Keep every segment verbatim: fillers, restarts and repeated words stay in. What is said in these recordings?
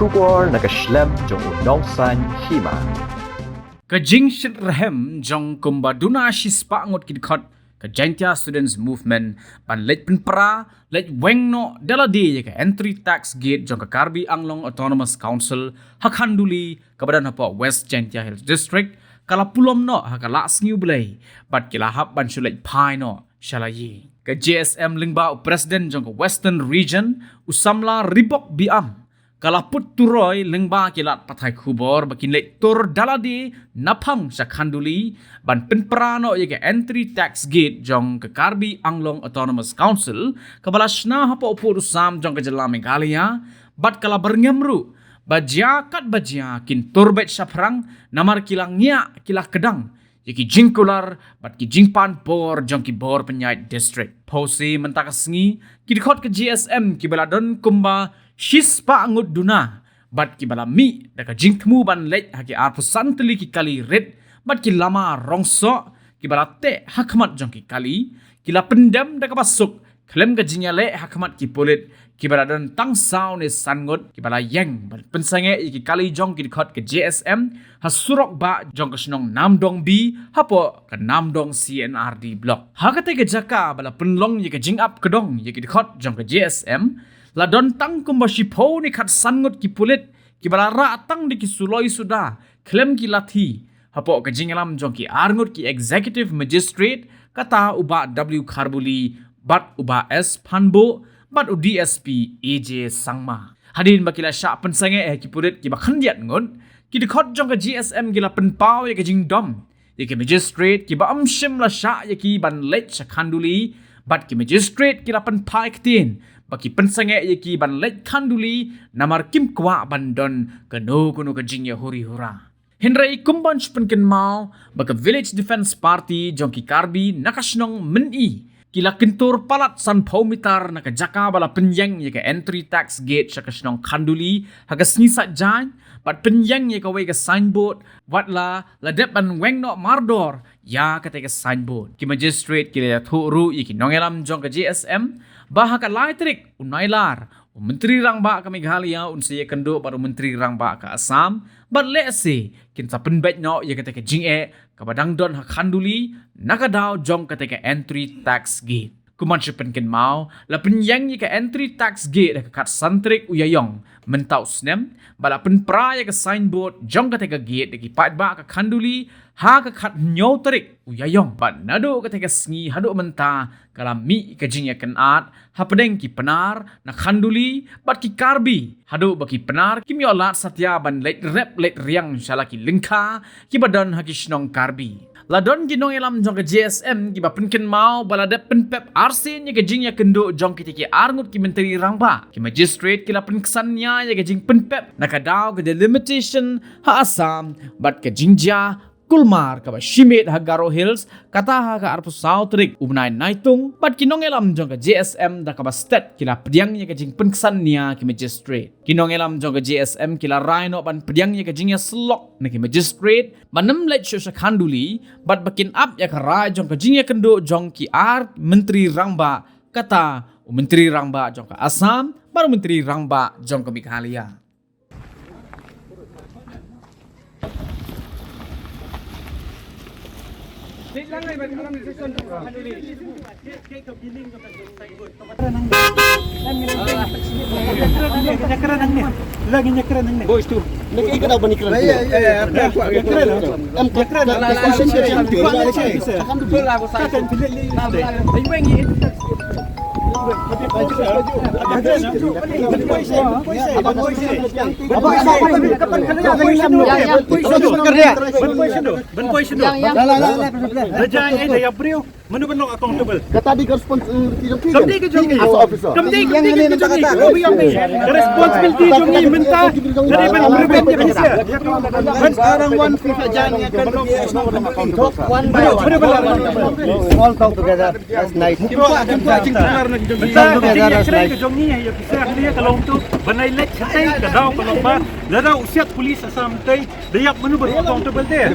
Khubor na ka shlem jong u Nongsaiñ Hima. Ka jingshit rhem jong kumba duna shispah ngut ki dkhot ka Jaintia Students Movement ban leit pynpra, leit weng noh da lade ïa ka entry tax gate jong ka Karbi Anglong Autonomous Council ha Khanduli kaba don hapoh West Jaintia Hills District, ka la pulom noh ha ka Lahsngi U Blei bad ki la hap ban shu leit phai noh sha la ïing. Ka J S M lyngba u President jong ka Western Region, u samla Ribok Biam, ka la put turoi lyngba ki lad pathai khubor ba kin leit tur da lade naphang sha Khanduli ban pynpra noh ïa ka entry tax gate jong ka Karbi Anglong Autonomous Council kaba la shna hapoh u pud u sam jong ka jylla Meghalaya, bad ka la byrngem ruh ba jia katba jia kin tur beit shaphrang namar ki la ngiah, ki la kdang ïa ki jingkular bad ki jingpan por jong ki bor pynïaid district. Pawse mynta ka sngi, ki dkhot ka J S M kiba la don kumba shispah ngut duna bad kiba la mih da ka jingthmu ban leit ha ki arphew san tylli ki kali rit bad ki lama rong soh kiba la teh ha khmat jong ki kali, ki la pyndem da kaba suk khlem ka jingïaleh ha khmat ki pulit kiba la don tang saw ne san ngut kiba la ïeng ban pynsangeh ïa ki kali jong ki dkhot ka J S M ha surok bah jong ka shnong Namdong B hapoh ka Namdong C and R D Block. Ha katei ka jaka ba la pynlong ïa ka jingap kdong ïa ki dkhot jong ka J S M, la don tang kumba shiphew ne khatsan ngut ki pulit kiba la rah tang da ki suloi suda khlem ki lathi, hapoh ka jingïalam jong ki ar ngut ki Executive Magistrate, kata u Bah W Kharbuli bad u Bah S Phanbuh bad u D S P A J Sangma. Hadien ba ki la shah pynsangeh ïa ki pulit kiba khyndiat ngut, ki dkhot jong ka J S M ki la pynpaw ïa ka jingdom ïa ki magistrate kiba ym shym la shah ïa ki ban leit sha Khanduli, bad ki magistrate ki la pynphai ktien ba ki pynsangeh ïa ki ban leit Khanduli namar kim kwah ban don kano kano ka jingïahuri hura. Hynrei kumban shu pynkynmaw ba ka Village Defence Party jong ki Karbi na ka shnong Myni, ki la kyntur palat sanphew mitar na ka jaka ba la pynïeng ïa ka entry tax gate sha ka shnong Khanduli ha ka sngi Saitjaiñ, bad pynïeng ïa kawei ka signboard, watla la dep ban weng noh mardor ïa katei ka signboard. Ki magistrate ki la ïathuh ruh ïa ki nongïalam jong ka J S M ba ha ka lai tarik u Nailar, u Myntri Rangbah ka Meghalaya un sa ïakynduh bad u Myntri Rangbah ka Assam, bad lehse kin sa pynbeit noh ïa katei ka jingeh kaba dang don ha Khanduli na ka daw jong katei ka entry tax gate. Kumban shu pynkynmaw, la pynïeng ïa ka entry tax gate ha ka khatsan tarik u Ïaïong mynta u snem, bad la pynpra ïa ka signboard jong katei ka gate da ki paidbah ka Khanduli ha ka khathynñiew tarik u Ïaïong. Bad naduh katei ka sngi haduh mynta ka la mih ka jingïakynad hapdeng ki Pnar na Khanduli bad ki Karbi, haduh ba ki Pnar kim ïoh lad satia ban leit rep leit riang sha la ki lyngkha kiba don ha ki shnong Karbi. La don ki nongïalam jong ka J S M kiba pynkynmaw ba la dep pynpep arsien ïa ka jingïakynduh jong kitei ki ar ngut ki Myntri Rangbah. Ki magistrate ki la pynksan nia ïa ka jingpynpep na ka daw ka delimitation ha Assam bad ka jingjia kulmar kaba shimet ha Garo Hills, kata ha ka arphew saw tarik u bnai Naitung, bad ki nongïalam jong ka J S M da kaba stet ki la pdiang ïa ka jingpynksan nia ki magistrate. Ki nongïalam jong ka J S M ki la rai noh ban pdiang ïa ka jingïasyllok na ki magistrate ban ym leit shuh sha Khanduli, bad ba kin ap ïa ka rai jong ka jingïakynduh jong ki ar Myntri Rangbah, kata u Myntri Rangbah jong ka Assam bad u Myntri Rangbah jong ka Meghalaya. Boys tu. Nak ikut apa ni keren? Em, keren. Ban poi sha da jai, eh, da ïa briew. Mano ban long accountable? Kata dei ka responsibility jong ki. Kam dei ka jong ngi. As officer. Kam dei, kam dei ka jong ngi. Ka responsibility jong ngi mynta. Ka dei ban prevent ïa ka. Ban arang wan pisa jan ïa ka. All talk together. Last night. Ka jong ngi ïa ka long tu ban ai lek ka daw ka long ba. Lada u siat police Assam te da ïap mano ba accountable te.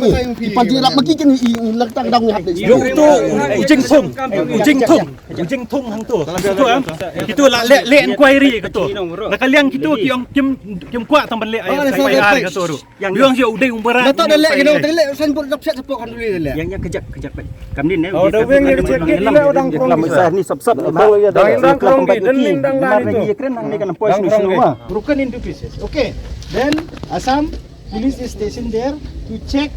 ni. Ki pan ti rap ma ki kin i, i, nak tak dang hap de. Ïoh to, u jingthung, u jingthung, u jingthung hangto. Kito, em? Kito la leh, leh inquiry kito. Na ka liang kito ki ong kim, kim kwah tang ban leh F I R kito ruh. Ïoh ïa u dei u mrad. Na to da leh, kino da leh, san bor dap set support kan duli da leh. Ïa, ïa, kejap, kejap. Kam nin, eh, oh, da weng ïa kejap, kejap, kejap, dang krong ni sap sap. Dang dang krong di, dang ning dang dang itu. Broken into pieces. Okay. Then Assam police is stationed there to check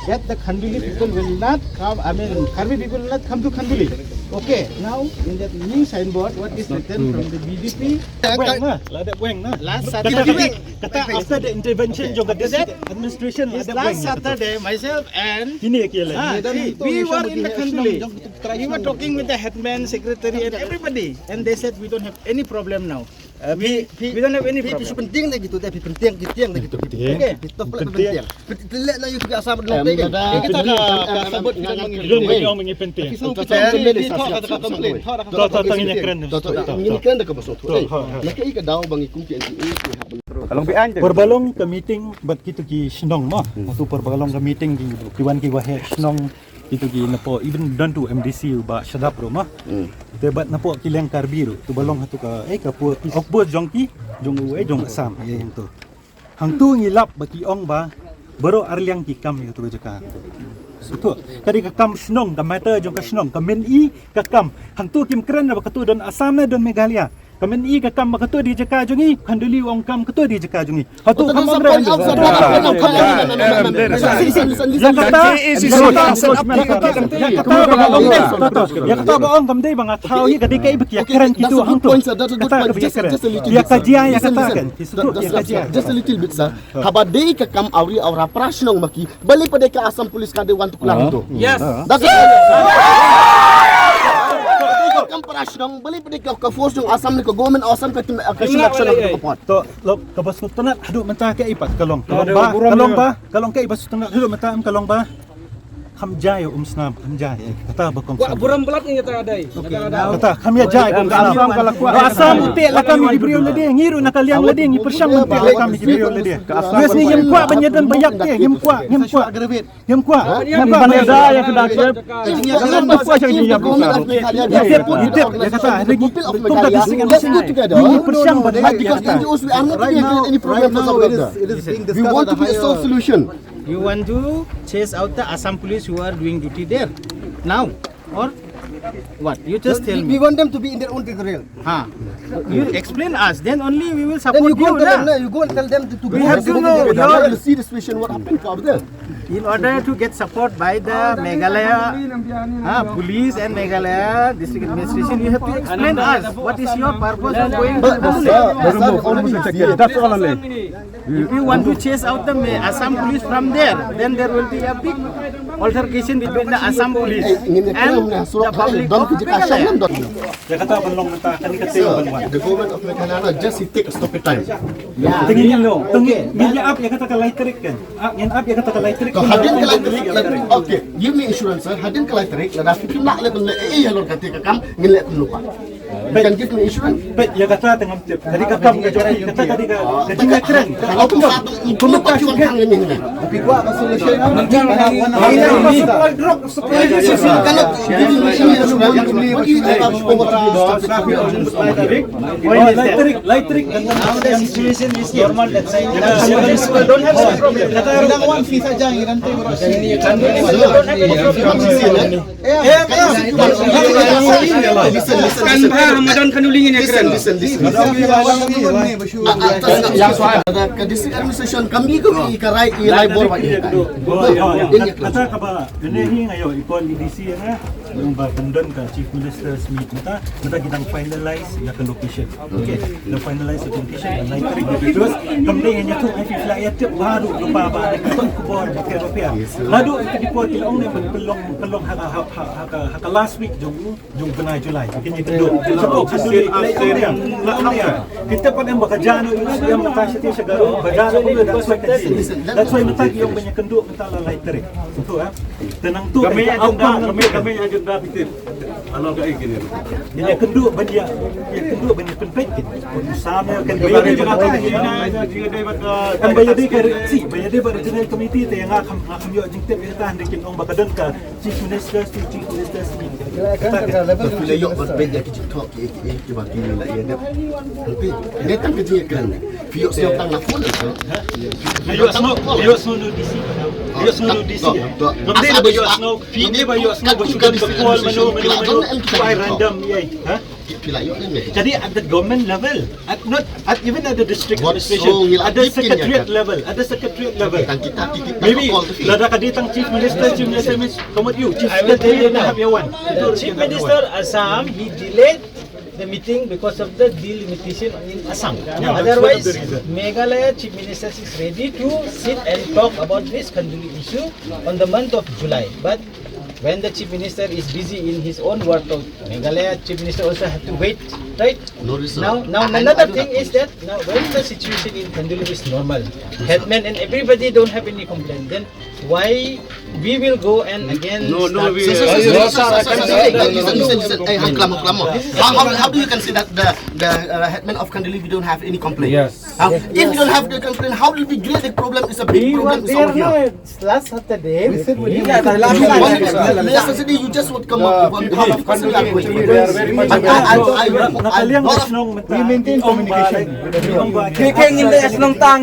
that the Khanduli people will not come, I mean, Karbi people will not come to Khanduli. Okay, now in that new signboard, what is written from the B J P? Weng na, la dep weng na. Last Saturday. Kata, kata after the intervention jong ka district administration, la dep weng na. Last Saturday, myself and Kini ki le. Ah, see, we were in the Khanduli. We were talking with the headman, secretary, and everybody, and they said we don't have any problem now. Uh, we, we don't have any problem. Phi penting de kitu, phi penting, penting de kitu. Penting. Okay. Phi to pula penting. Penting le na yu tu Assam dong. Kita ka, ka sabut kita mengi. Yu mengi penting. To, to, to, ngin kren. To, to, ngin kren da ka bosong tu. Na ka i ka daw ba ngi kum ki N G O ki hap. Pyrbalong ka meeting bad kitu ki shnong ma. Atu pyrbalong ka meeting ki, ki wan ki waheh shnong. Kito ki napoh, even don tu M D C u Bah Shadap ruh ma. Hmm. Te bad napoh ki liang Karbi ruh, tu ba long hatu ka, eh, ka pu, outpost jong ki, jong u, eh, jong Assam, eh, hangtu. Hangtu ngi lap ba ki ong ba, baroh arliang ki kam ïa tu ka jaka. Sutu, ka dei ka kam shnong, ka matter jong ka shnong, ka men i ka kam. Hangtu kim kren ba katu don Assam ne don Meghalaya. Ka men i ka kam ba katu dei jaka jong i, Khanduli ong kam katu dei jaka jong i. Hatu kam ong. Ïa kata, ïa kata, ïa kata ba ong, ïa kata ba ong kam dei ba nga thaw hi ka dei ka i ba ki ïa kren kitu hangtu. Kata ka ba ïa kren. Ïa ka jia, ïa kata kan. Ki sutu ïa ka jia. Just a little bit, sir. Haba dei ka kam awri awra para shnong ma ki, balei pat dei ka Assam Police ka dei wan tu klang tu. Yes. That's it. Kam para shnong, balei pat dei ka, ka force jong Assam ne ka government Assam ka tim, ka selection of the report. To, lok, ka ba sngewtynnat haduh mynta ka i pat ka long. Ka long ba, ka long ba, ka long ka i ba sngewtynnat haduh mynta em ka long ba. Kham jai um snam, kham jai. Kata ba kong. Wa buram blat ni kata dei. Kata kham ïa jai kong. Assam u teh lakam ïa ki briew lade, ngi ruh na ka liang lade, ngi pyrshang ban teh lakam ïa ki briew lade. Wes ni ngim kwah ban ïadon ba ïap te, ngim kwah, ngim kwah. Ngim kwah. Ngim kwah ban ïada ïa ka da klep. Ngim kwah sha ki ïap. Ïa tip, ïa tip, ïa kata, lagi kum ka district administration. Ngi pyrshang ban ïa kata. We want to be a solution. You want to chase out the Assam police who are doing duty there now, or what? You just tell me. We want them to be in their own territory. Ha. You explain us, then only we will support you. You go and tell them to, to go. We have to know. You see the situation, what happened over there. In order to get support by the Meghalaya, ha, police and Meghalaya district administration, you have to explain us what is your purpose of going to the police. But, sir, already here. That's all I mean. If you want to chase out the Ma-, Assam police from there, then there will be a big altercation between the Assam police and the public of Meghalaya. Ïa kata ban long mynta kane ka tei ban wan. The government of Meghalaya just take a stupid time. Tengin ïa lo, tengin ïa ap ïa kata ka lai tarik kan. Ap, ngin ap ïa kata ka lai tarik. Hadien ka lai tarik, okay. Give me assurance, sir. Hadien ka lai tarik, lada phi kim lah leh ban leh ei halor kata ka kam, ngin leh pynlupa. Can give me insurance? Peit, ïa kata te ngam tip. Ka dei ka kam ka jong ki, kata ka dei ka, ka jingïakren. Ka dei ka kam. Lai tarik, lai tarik. Now the situation is normal, that's why. Don't have a problem. Don't have a problem. Kan ba Ramadan kan uli ngin ïakren. Listen, listen, listen. Ka district administration kam i ka rai i lai bor ba i. Kata kaba ine hi nga ïoh i call i D C ïa nga, ïa ba kan don ka Chief Minister's meet mynta, mynta ki dang finalize ïa ka location. Okay. Dang finalize ïa ka location, dang lai tarik. Terus kam dei hanya tu, ai phi la ïa tip baroh lypa ba ki khubor ba ki rupiah. Naduh ki deport ki la ong ne ban pynlong, pynlong ha ka, ha ka, ha ka last week jong u. Jong bnai July, kin ïa kynduh. Shuh, shuh, shuh, shuh. Kita pat em ba ka jan u, em ba ka shati sha Garo, ba jan u, that's why ka jin. That's why mynta ki ong ban ïa kynduh mynta la lai tarik. Shuh, eh. Te nangtu ka ong ban, ka ong ban ïa kynduh ban ïa, ïa kynduh ban ïa pynpeit kin. Sam ïa kan ïa kynduh. Em ba ïa dei ka, si, ba ïa dei ba regional committee te nga kham, nga kham ïoh jingtip ïa kata hynrei kin ong ba ka don ka Chief Minister, Chief Minister, Chief Minister. Phi la ïoh ban peit ïa ki jingthoh ki, ki, ki ba ki la ïa dep. Phi, ne tang ka jingkren. Phi ïoh snoh tang na phone. Phi ïoh snoh, phi ïoh snoh na D C. Phi ïoh snoh na D C. Ngam dei ba ïoh snoh, ngam dei ba ïoh snoh ba shu ka call mano, mano, mano. Why random, yeah, ha? Phi la ïoh ne. Jadi at the government level, at not, at even at the district administration, at the secretariat level, at the secretariat level. Maybe lada ka dei tang Chief Minister, Chief Minister means come with you, Chief Secretary, you have your one. The Chief Minister Assam, he delayed the meeting because of the delimitation in Assam. Otherwise, Meghalaya Chief Minister is ready to sit and talk about this Khanduli issue on the month of July. But when the Chief Minister is busy in his own work, Meghalaya Chief Minister also have to wait, right? No reason. Now, now another thing is that now when the situation in Khanduli is normal, headman and everybody don't have any complaint, then why we will go and again no, no, start? Listen, listen, listen. Hey, how, how, how do you consider the, the uh, headman of Khanduli, we don't have any complaint? Yes. How, if you don't have the complaint, how will we create the problem? Is a big problem is over here. Last Saturday, we said we need to last Saturday, you just would come up with one. How do you consider that? I, I, I, I, I, we maintain communication. Kikeng in the Ashnong Tang.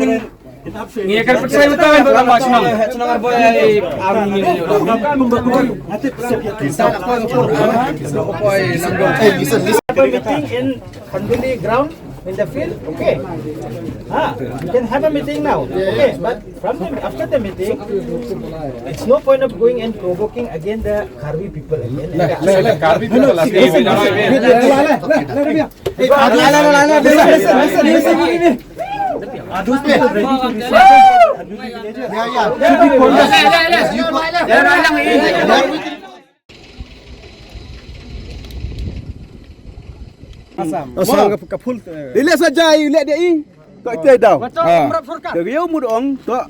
Ngi kan pynshai uta ba ka Ashnong. Ashnong Arboy ai army ni. Hey, listen, listen. Meeting in Khanduli ground in the field, okay. Ah, you can have a meeting now, okay. But from the, after the meeting, it's no point of going and provoking again the Karbi people again. Karbi people. Assam. Assam ka, ka full. Ile sa jai ile dia i. Ko ite dau. Te yo mut ong ko.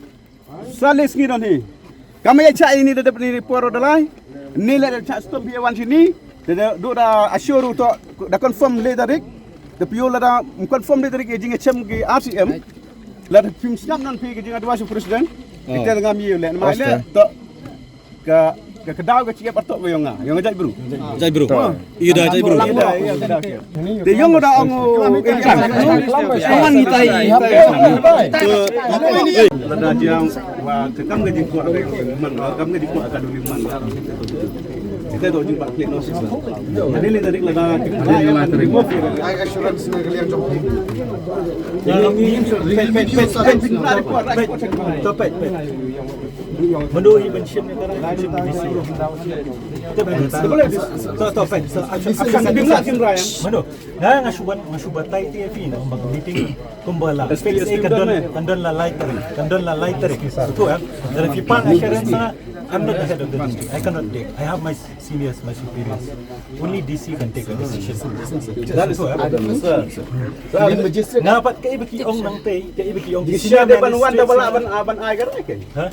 Sa les ngi don hi. Kam ïa cha ini da dep ni por da lai. Ni le da cha stom bi wan sini. Da da do da assure to da confirm le da rik. Da pio la da confirm le da rik jing chem ki R C M. La da phim snap non phi ki jing advice president. Kita ngam ïa le ma le to. Ka, ka, ka daw ka chiap artok ka yong nga, yong nga jait bru. Jait bru. Ida jait bru. Te yong da ong ikan. Awan itai. Lada jiang wa ka kam ka jingkwah ka duli man, kam ka jingkwah ka duli man. Kita tu jumpa klik no sisa. Jadi le tadi lada kita remove. Ai assurance ni kalian jom. Topet. Mano hi ban shim ne ka rai, shim ne ka rai. To, to, fine. So, action, action, action. Mano? Nga, nga shu ban, nga shu batai te phi, no, ba ka meeting kumba la. Fix e ka don, ka don la lai tarik, ka don la lai tarik. So, tu, eh. Dan if you pan assurance na, I'm not the head of the district. I cannot take. I have my seniors, my superiors. Only D C can take a decision. That is what happened, sir. Nga pat ka iba ki ong nang te, ka iba ki ong ki senior ban wan da bala ban, ban ai ka rai ke. Ha?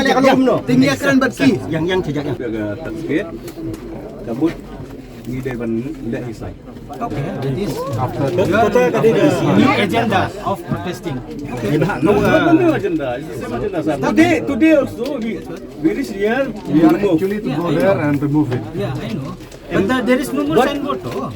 ka leh ka lum no. Te ngi ïa kren bad ki. Yang, yang, sejak yang. Ka taskit, ka mut ngi dei ban leh hi sai. Okay, that is new agenda of protesting. Okay. No, no, no, no agenda. It's the same agenda, sir. Today, today also we, we reach here, we are remove. Actually to go there and remove it. Yeah, I know. But the, there is no more signboard, though.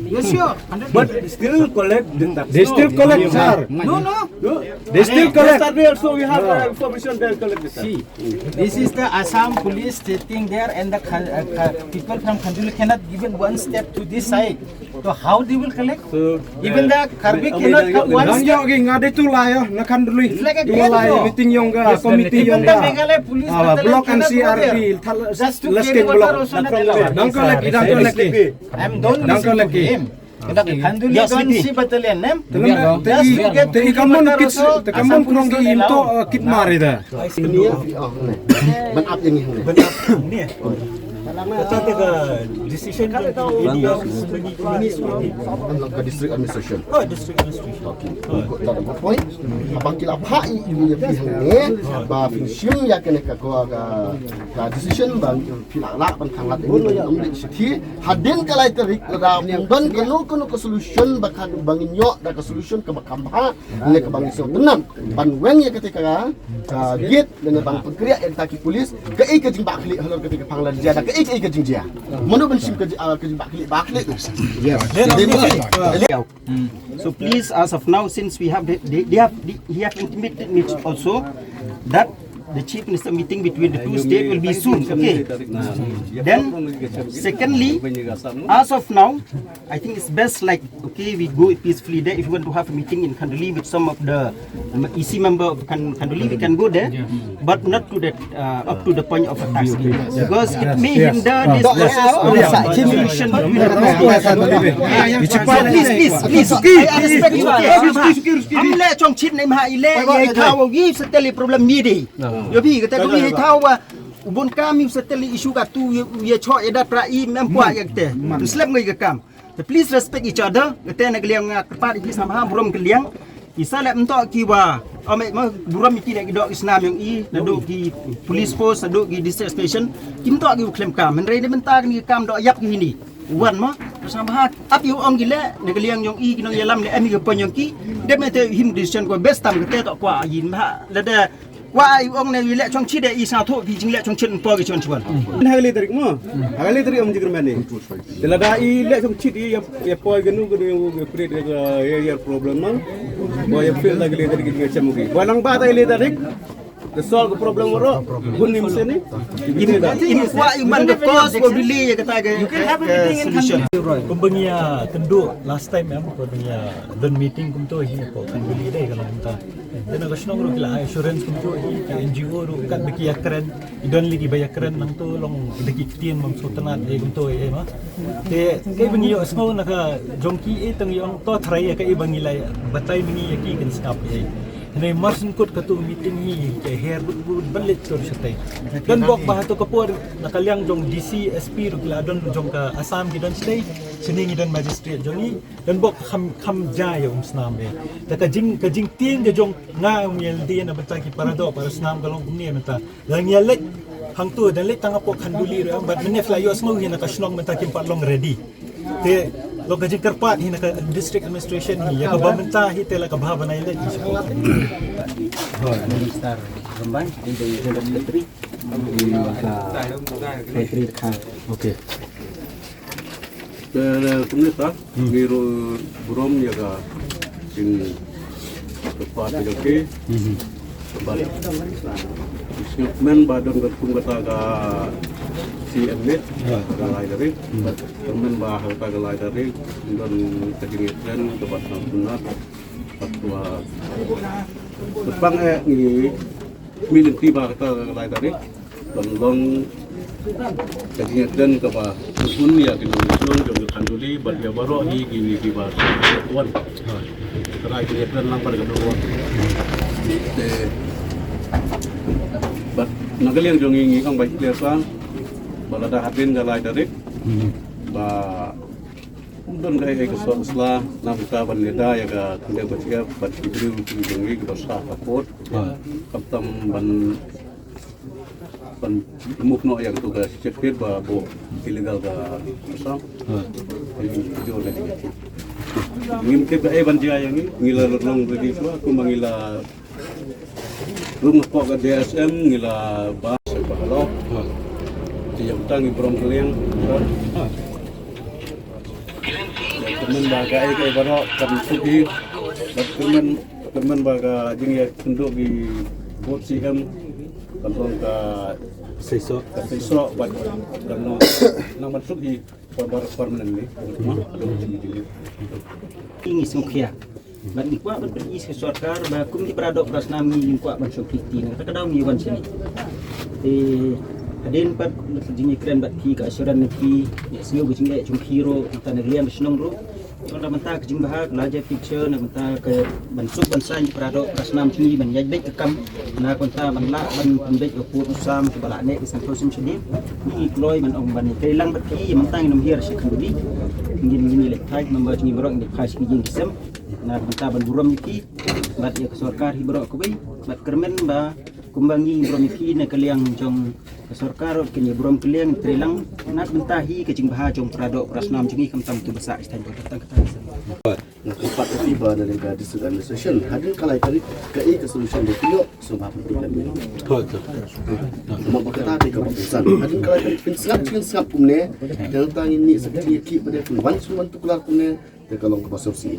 Yes, sure. Hundred percent. But still collect the tax. They still collect, sir. No, no. No. They still collect. Yesterday also we have uh, information they collect the tax. See, this is the Assam police sitting there, and the Khan- uh, Kha- people from Khanduli cannot even one step to this side. So how they will collect? So, even the Karbi cannot come one step. Dang ïoh ki nga dei tu lai ïa na Khanduli. It's like a game, bro. Meeting ïong ka committee ïong ka. Even the Meghalaya police block and C R D. Just to carry water also not allowed. Dang ka lek, dang ka lek. I'm done listening to him. Khanduli don C battalion nem. Just to get water also. Te kammon kit, te kammon krong ki im to kit mari da. Ban ap ïa ngi hangne. Ban ap ïa ngi hangne. Kata te ka decision ka ADO, ka district administration. Oh, district administration. Okay. Ka point. Haba ki la phah ïa ngi ïa phi hangne ba phin shim ïa kane ka, ka, ka decision ba phi la lah ban khanglad ïa ngi ban ym leit shithi. Hadien ka lai tarik lada phin don kano kano ka solution ba kan ba ngin ïoh da ka solution kaba kham bha. Ne ka bang sngewtynnat ban weng ïa kata ka, ka gate ne bang pynkreh ïa kata ki police, kaei ka jingbahkhlieh halor kata ka phang lada jia da kaei kaei ka jingjia. Mano ban shim ka ji- ah, ka jingbahkhlieh, bahkhlieh tu. Yes. So please, as of now, since we have the, they, they have the, he have intimated me also that the chief minister meeting between the two state will be soon. Okay. Then, secondly, as of now, I think it's best like, okay, we go peacefully there. If you want to have a meeting in Khanduli with some of the um, E C member of Khan- Khanduli, we can go there, but not to that uh, up to the point of a tax bill because it may hinder this process of resolution between the two. Please, please, please. I respect you. Am le chong chit nei ma ile ye thaw wi settle problem ni de. Yo bi kata du ye thaw wa ubun kam yu settle issue ka tu ye chok ye da tra i mem kwa ye te. Slep ngai ka kam. Te please respect each other. Kata na ka liang nga kyrpad ïa ki samha burom ka liang. Ki sa leh mynta ki wa ame ma burom ïa ki da ki dok ki snam ïong i na dok ki police force na dok ki district station. Ki mynta ki u khlem kam hynrei ne mynta ki kam dok ïap ki hini. Wan ma ka samha ap ïa ong ki leh na ka liang ïong i ki nong ïalam leh em ïa ka pon ïong ki. Dep me te him decision ko best tam kata to kwa yin ma lada Wa i ong ne i leh chong chit de i sa tho ki jing leh chong chit po ki chon chon. Ha ka le tarik mo. Ha ka le tarik ong jingkyrmen ne. Te lada i leh chong chit i ya ya po ki nu ki nu ki create ka ya ya problem mo. Mo ya feel da ka le tarik ki chem ki. Ba nang ba da le tarik. The solve the problem ro. Gun ni mesti ni. In in kwa i man the cause ko delay ya kata ka. You can have everything in solution. Kumba ngi ïa kynduh last time em kumba ngi ïa don meeting kumto hi ko kan bili dei ka long ta. Te na ka shnong ruh ki la ai assurance kumto hi ki N G O ruh kat ba ki ïakren i don lei ki ba ïakren nangto long da ki ktien bym sngewtynnat dei kumto hi ma. Te kaei ba ngi ïohsngew na ka jong ki eh tang ïoh to tharai ïa kaei ba ngi la batai ba ngi ïa ki kin sngap hi. Hynrei mar syn kut katu meeting hi ka her but but ban leit tur shatei. Don bok ba hato ka por na ka liang jong D C S P ruh ki la don jong ka Assam ki don shatei. Shane ngi don magistrate jong ngi. Don bok kham kham ja ïa um snam eh. Te ka jing ka jingtieng ka jong nga um ïa lade na bynta ki para doh para snam ka long kumne mynta. Dang ïa leit hangtu dang leit tang hapoh Khanduli ruh em bad mynne phi la ïohsngew hi na ka shnong mynta kim pat long ready. Te long ka jingkyrpad hi na ka district administration hi ïa kaba mynta hi te la ka bha ban ïa leit. Hoi, Minister Rambang, in the General Secretary, in the Secretary Khan. Okay. Te kumne ta ngi ruh burom ïa ka jing Ka pa ka jong ki. Bad sngewthuh ba don ka kum kata ka C M ne. Ka lai tarik. Bad kmen ba ha kata ka lai tarik don ka jingïakren kaba sngewtynnat. Bad kaba bad pang eh ngi mi lynti ba kata ka lai tarik. Ban long ka jingïakren kaba hun ïa ki nongshong jong ka Khanduli bad ïa baroh hi kine kiba wan. Trai ki ïakren lang bad ka dor. Te bad na ka liang jong ngi ngi ong ba clear sang ba lada hadien ka lai tarik ba don kaei kaei ka sla na bynta ban ïada ïa ka khyndew ka jingïap bad ki briew ki jong ngi kiba sah ka pud. Khamtam ban ban move noh ïa katu ka certificate ba buh illegal ka Assam. Ngim tip kaei ban jia ïa ngi, ngi la long ready shuwa kumba ngi la rung hapoh ka D S M ngi la ba sha ba halor. Te ïa uta ngi burom kylliang. Kyrmen ba kaei kaei baroh kan suk hi. Bad kyrmen kyrmen ba ka jingïakynduh ki vote C M kan long ka seisoh ka seisoh bad kan long nang ban suk hi. Ngi sngewkhia bad ngi kwah ban pyni sha sorkar ba kum ki para doh para snam ngi kwah ban shongkti na kata ka daw ngi wan shane. Te hadien pat ka jingïakren bad phi ka assurance na phi ïa sngew ka jingeh jong phi ruh na ka liang ka shnong ruh. Ïa na bynta ka jingbha ka larger picture na bynta ka ban suk ban saiñ ki para doh para snam jong ngi ban ïaid beit ka kam na ka bynta ban lah ban pynbeit ka pud u sam kiba lah neh ki san phew snem shadien. Ngi kloi ban ong ban ïatrei lang bad phi ïa mynta ngin ym hiar sha Khanduli. Ngin ngin ïa leit phai namar jong ngi baroh ngin leit phai sha ki ïing ki sem. Na ka bynta ban burom ïa phi bad ïa ka sorkar hi baroh kawei bad kyrmen ba kumba ngi burom ïa phi na ka liang jong ka sorkar ruh kin ïa burom kylliang trei lang na ka bynta hi ka jingbha jong para doh para snam jong ngi khamtam tu ba sah sha thaiñ ba tang kata. Nga kyrpad ïa phi ba na ka district administration hadien ka lai tarik kaei ka solution ba phi ïoh sngewbha pynpaw ïa ngi. Hooid. Namar ba kata te kaba pynsan hadien ka lai tarik phin sngap jingin sngap kumne. Te nangta ngin mih sa ka jingïakhih ba dei phin wan sngewbha tuklar kumne. Te ka long kaba sngewsih.